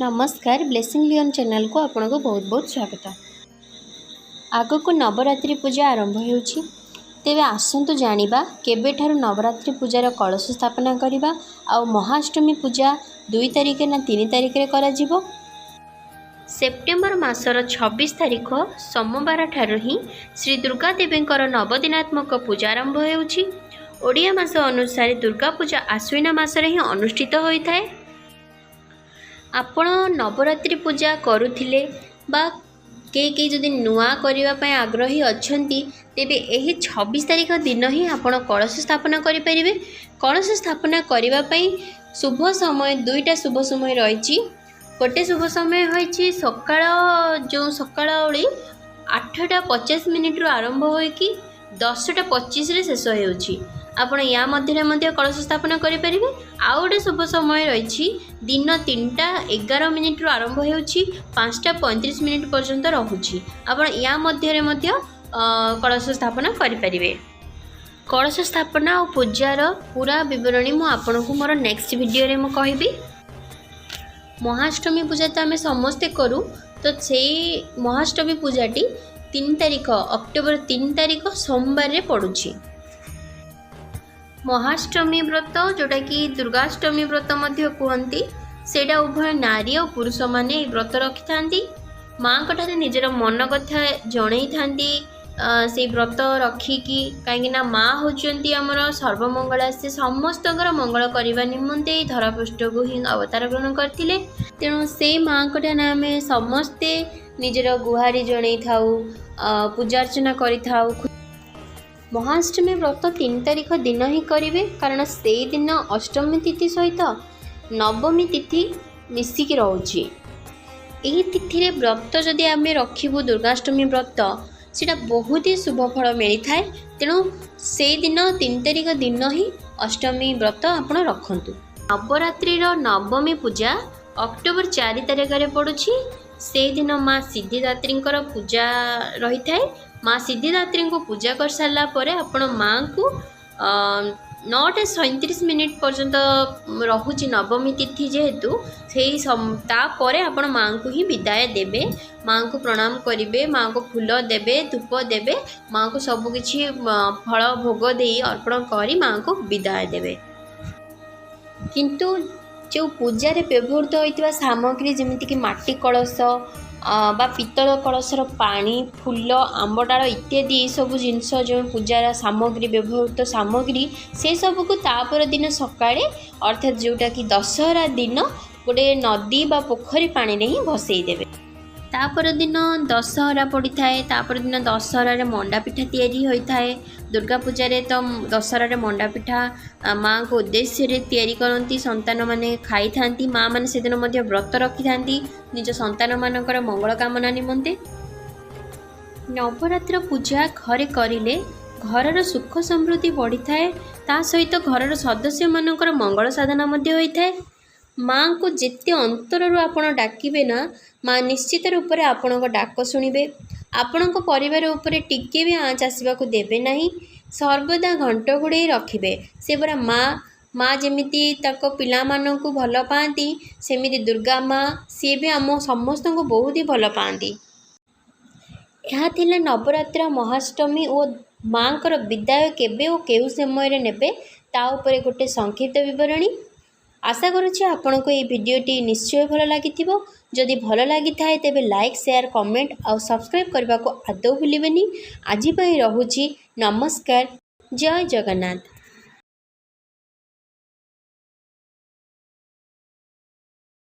ନମସ୍କାର, blessing Lyon ଚ୍ୟାନେଲକୁ ଆପଣଙ୍କୁ ବହୁତ ବହୁତ ସ୍ୱାଗତ। ଆଗକୁ ନବରାତ୍ରି ପୂଜା ଆରମ୍ଭ ହେଉଛି। ତେବେ ଆସନ୍ତୁ ଜାଣିବା କେବେଠାରୁ ନବରାତ୍ରି ପୂଜାର କଳସ ସ୍ଥାପନା କରିବା ଆଉ ମହାଷ୍ଟମୀ ପୂଜା 2 ତାରିଖ ନା 3 ତାରିଖରେ କରାଯିବ। ସେପ୍ଟେମ୍ବର ମାସର 26 ତାରିଖ ସୋମବାର ଠାରୁ ହିଁ ଶ୍ରୀ ଦୁର୍ଗା ଦେବୀଙ୍କର ନବଦିନାତ୍ମକ ପୂଜା ଆରମ୍ଭ ହେଉଛି। ଓଡ଼ିଆ ମାସ ଅନୁସାରେ ଦୁର୍ଗା ପୂଜା ଆଶ୍ୱିନ ମାସରେ ହିଁ ଅନୁଷ୍ଠିତ ହୋଇଥାଏ। ଆପଣ ନବରାତ୍ରି ପୂଜା କରୁଥିଲେ ବା କେହି କେହି ଯଦି ନୂଆ କରିବା ପାଇଁ ଆଗ୍ରହୀ ଅଛନ୍ତି, ତେବେ ଏହି 26 ତାରିଖ ଦିନ ହିଁ ଆପଣ କଳସ ସ୍ଥାପନା କରିପାରିବେ। କଳସ ସ୍ଥାପନା କରିବା ପାଇଁ ଶୁଭ ସମୟ, ଦୁଇଟା ଶୁଭ ସମୟ ରହିଛି। ଗୋଟେ ଶୁଭ ସମୟ ହୋଇଛି ସକାଳ, ଯେଉଁ ସକାଳ ଓଳି 8ଟା 50 ମିନିଟ୍ରୁ ଆରମ୍ଭ ହୋଇକି 10ଟା 25ରେ ଶେଷ ହେଉଛି। ଆପଣ ୟା ମଧ୍ୟରେ ମଧ୍ୟ କଳସ ସ୍ଥାପନା କରିପାରିବେ। ଆଉ ଗୋଟେ ଶୁଭ ସମୟ ରହିଛି, ଦିନ 3ଟା 11 ମିନିଟ୍ରୁ ଆରମ୍ଭ ହେଉଛି, 5ଟା 35 ମିନିଟ୍ ପର୍ଯ୍ୟନ୍ତ ରହୁଛି। ଆପଣ ୟା ମଧ୍ୟରେ ମଧ୍ୟ କଳସ ସ୍ଥାପନା କରିପାରିବେ। କଳସ ସ୍ଥାପନା ଆଉ ପୂଜାର ପୁରା ବିବରଣୀ ମୁଁ ଆପଣଙ୍କୁ ମୋର ନେକ୍ସଟ ଭିଡ଼ିଓରେ ମୁଁ କହିବି। ମହାଷ୍ଟମୀ ପୂଜା ତ ଆମେ ସମସ୍ତେ କରୁ, ତ ସେଇ ମହାଷ୍ଟମୀ ପୂଜାଟି 3 ତାରିଖ, ଅକ୍ଟୋବର 3 ତାରିଖ ସୋମବାରରେ ପଡ଼ୁଛି। ମହାଷ୍ଟମୀ ବ୍ରତ, ଯେଉଁଟାକି ଦୁର୍ଗାଷ୍ଟମୀ ବ୍ରତ ମଧ୍ୟ କୁହନ୍ତି, ସେଇଟା ଉଭୟ ନାରୀ ଆଉ ପୁରୁଷମାନେ ଏହି ବ୍ରତ ରଖିଥାନ୍ତି। ମାଆଙ୍କଠାରେ ନିଜର ମନ କଥା ଜଣେଇଥାନ୍ତି ସେଇ ବ୍ରତ ରଖିକି, କାହିଁକିନା ମା' ହେଉଛନ୍ତି ଆମର ସର୍ବମଙ୍ଗଳା। ସେ ସମସ୍ତଙ୍କର ମଙ୍ଗଳ କରିବା ନିମନ୍ତେ ଏହି ଧରାପୃଷ୍ଠକୁ ହିଁ ଅବତାର ଗ୍ରହଣ କରିଥିଲେ। ତେଣୁ ସେଇ ମାଆଙ୍କଠାରେ ଆମେ ସମସ୍ତେ ନିଜର ଗୁହାରି ଜଣେଇଥାଉ, ପୂଜା ଅର୍ଚ୍ଚନା କରିଥାଉ। ମହାଷ୍ଟମୀ ବ୍ରତ 3 ତାରିଖ ଦିନ ହିଁ କରିବେ, କାରଣ ସେଇଦିନ ଅଷ୍ଟମୀ ତିଥି ସହିତ ନବମୀ ତିଥି ମିଶିକି ରହୁଛି। ଏହି ତିଥିରେ ବ୍ରତ ଯଦି ଆମେ ରଖିବୁ, ଦୁର୍ଗାଷ୍ଟମୀ ବ୍ରତ, ସେଇଟା ବହୁତ ହି ଶୁଭ ଫଳ ମିଳିଥାଏ। ତେଣୁ ସେଇଦିନ 3 ତାରିଖ ଦିନ ହିଁ ଅଷ୍ଟମୀ ବ୍ରତ ଆପଣ ରଖନ୍ତୁ। ନବରାତ୍ରିର ନବମୀ ପୂଜା ଅକ୍ଟୋବର 4 ତାରିଖରେ ପଡ଼ୁଛି। ସେଇଦିନ ମା ସିଦ୍ଧିଦାତ୍ରୀଙ୍କର ପୂଜା ରହିଥାଏ। ମା ସିଦ୍ଧିଦାତ୍ରୀଙ୍କୁ ପୂଜା କରିସାରିଲା ପରେ ଆପଣ ମାଆଙ୍କୁ 9ଟା 37 ମିନିଟ୍ ପର୍ଯ୍ୟନ୍ତ ରହୁଛି ନବମୀ ତିଥି ଯେହେତୁ, ସେଇ ତାପରେ ଆପଣ ମାଆଙ୍କୁ ହିଁ ବିଦାୟ ଦେବେ। ମାଆଙ୍କୁ ପ୍ରଣାମ କରିବେ, ମାଆଙ୍କୁ ଫୁଲ ଦେବେ, ଧୂପ ଦେବେ, ମାଆଙ୍କୁ ସବୁକିଛି ଫଳ ଭୋଗ ଦେଇ ଅର୍ପଣ କରି ମାଆଙ୍କୁ ବିଦାୟ ଦେବେ। କିନ୍ତୁ ଯେଉଁ ପୂଜାରେ ବ୍ୟବହୃତ ହୋଇଥିବା ସାମଗ୍ରୀ, ଯେମିତିକି ମାଟି କଳସ ବା ପିତ୍ତଳ କଳସର ପାଣି, ଫୁଲ, ଆମ୍ବ ଡାଳ ଇତ୍ୟାଦି, ଏସବୁ ଜିନିଷ ଯେଉଁ ପୂଜାର ସାମଗ୍ରୀ, ବ୍ୟବହୃତ ସାମଗ୍ରୀ, ସେସବୁକୁ ତା ଦିନ ସକାଳେ, ଅର୍ଥାତ୍ ଯେଉଁଟାକି ଦଶହରା ଦିନ, ଗୋଟେ ନଦୀ ବା ପୋଖରୀ ପାଣିରେ ହିଁ ଭସେଇ ଦେବେ। ତାପର ଦିନ ଦଶହରା ପଡ଼ିଥାଏ। ତାପର ଦିନ ଦଶହରାରେ ମଣ୍ଡା ପିଠା ତିଆରି ହୋଇଥାଏ। ଦୁର୍ଗା ପୂଜାରେ ତ ଦଶହରାରେ ମଣ୍ଡା ପିଠା ମାଆଙ୍କ ଉଦ୍ଦେଶ୍ୟରେ ତିଆରି କରନ୍ତି, ସନ୍ତାନମାନେ ଖାଇଥାନ୍ତି। ମାଆମାନେ ସେଦିନ ମଧ୍ୟ ବ୍ରତ ରଖିଥାନ୍ତି ନିଜ ସନ୍ତାନମାନଙ୍କର ମଙ୍ଗଳ କାମନା ନିମନ୍ତେ। ନବରାତ୍ର ପୂଜା ଘରେ କରିଲେ ଘରର ସୁଖ ସମୃଦ୍ଧି ବଢ଼ିଥାଏ, ତା ସହିତ ଘରର ସଦସ୍ୟମାନଙ୍କର ମଙ୍ଗଳ ସାଧନା ମଧ୍ୟ ହୋଇଥାଏ। ମାଆଙ୍କୁ ଯେତେ ଅନ୍ତରରୁ ଆପଣ ଡାକିବେ ନା, ମା ନିଶ୍ଚିତ ରୂପରେ ଆପଣଙ୍କ ଡାକ ଶୁଣିବେ। ଆପଣଙ୍କ ପରିବାର ଉପରେ ଟିକେ ବି ଆଞ୍ଚ ଆସିବାକୁ ଦେବେ ନାହିଁ। ସର୍ବଦା ଘଣ୍ଟ ଘୋଡ଼େଇ ରଖିବେ। ସେ ପରା ମା। ମା ଯେମିତି ତାଙ୍କ ପିଲାମାନଙ୍କୁ ଭଲ ପାଆନ୍ତି, ସେମିତି ଦୁର୍ଗା ମା ସିଏ ବି ଆମ ସମସ୍ତଙ୍କୁ ବହୁତ ହି ଭଲ ପାଆନ୍ତି। ଏହା ଥିଲା ନବରାତ୍ର, ମହାଷ୍ଟମୀ ଓ ମାଆଙ୍କର ବିଦାୟ କେବେ ଓ କେଉଁ ସମୟରେ ନେବେ, ତା ଉପରେ ଗୋଟେ ସଂକ୍ଷିପ୍ତ ବିବରଣୀ। ଆଶା କରୁଛି ଆପଣଙ୍କୁ ଏହି ଭିଡ଼ିଓଟି ନିଶ୍ଚୟ ଭଲ ଲାଗିଥିବ। ଯଦି ଭଲ ଲାଗିଥାଏ, ତେବେ ଲାଇକ୍, ସେୟାର, କମେଣ୍ଟ ଆଉ ସବସ୍କ୍ରାଇବ୍ କରିବାକୁ ଆଦୌ ଭୁଲିବେନି। ଆଜି ପାଇଁ ରହୁଛି। ନମସ୍କାର, ଜୟ ଜଗନ୍ନାଥ।